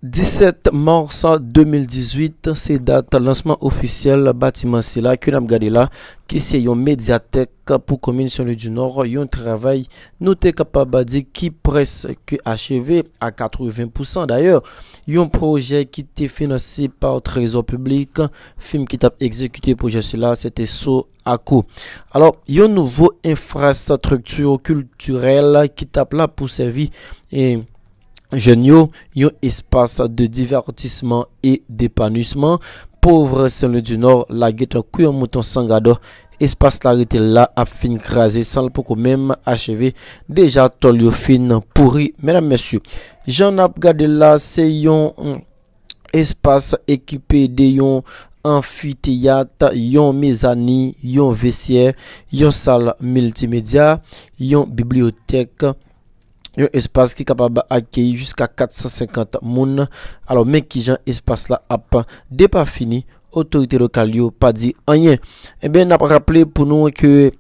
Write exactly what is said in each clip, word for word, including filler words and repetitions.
Disèt mas de mil dizuit, se dat lansman ofisyèl batiman sila ke n ap gade la, ki se yon medyatèk pou komin Sen Lwi di Nò, yon travay nou te kapab di ki prèske acheve a katreven pousan. Dayè, yon pwojè ki te finanse pa Trezò Piblik, fim ki t ap egzekite pwojè sila, se te So Ako. Alò, yon nouvo enfrastrikti kiltirèl ki t ap la pou sèvi, e, jèn yo, yon espas de divètisman e depanisman. Pòv Sen Lwi di Nò lage tankou yon mouton san gadò. Espas la rete la ap fin kraze san l poko menm acheve. Deja tòl yo fin pouri, medam, mesye. Jan n ap gade la, se yon, mm, espas ekipe de yon anfiteyat, yon mezani, yon vesyè, yon sal miltimedya, yon bibliyotèk, yon espas ki kapab akeyi jiska kat san senkant moun. Alò, men kijan espas la ap depafini, otorite lokal yo pa di anyen. Ebyen, n ap raple pou nou ke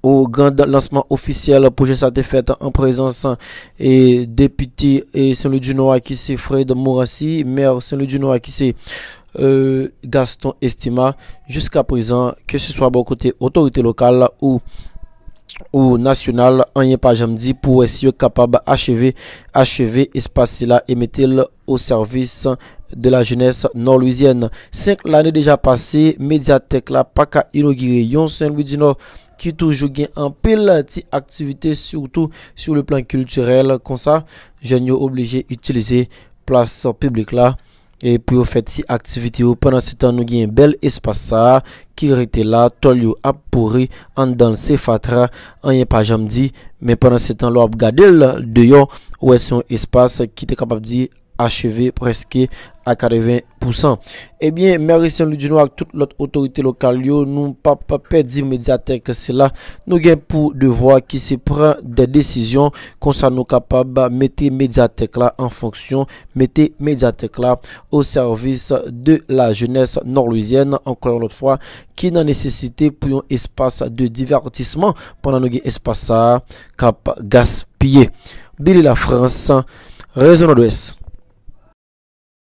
o grand lansman ofisyèl pwojè sa te fèt an prezans, e, depite, e, Sen Lwi di Nò a ki se Fred Morancy, mè Sen Lwi di Nò a ki se, e, Gaston Estima, jiska prezan, ke se swa bò kote otorite lokal ou, ou nasyonal, anyen pa janm di pou wè si yo kapab acheve, acheve espas sila e mete l o sèvis de la jeunesse nòlwizyèn. Senk lane deja pase, medyatèk la pa ka inogire, yon Sen Lwi di Nò ki toujou gen anpil ti aktivite, sitou sou le plan kiltirèl. Konsa, jèn yo oblije itilize plas piblik la, e pou yo fè ti aktivite yo. Pandan se tan, nou gen bèl espas sa a ki rete la, tòl yo ap pouri anndan l, se fatra, anyen pa janm di. Men pandan se tan, lè w ap gade l deyò, ou wè se yon espas ki te kapab di acheve prèske a katreven pousan. Ebyen, mè Sen Lwi di Nò ak tout lòt otorite lokal yo, nou p ap pèdi medyatèk sila. Nou gen pou devwa ki se pran de desizyon, konsa nou kapab mete medyatèk la an fonksyon, mete medyatèk la o sèvis de la jeunesse nòlwizyèn, ankò yon lòt fwa, ki nan nesesite pou yon espas de divètisman pandan nou gen espas sa a k ap gaspiye. Billy Lafrance, Rezon Nòdwès.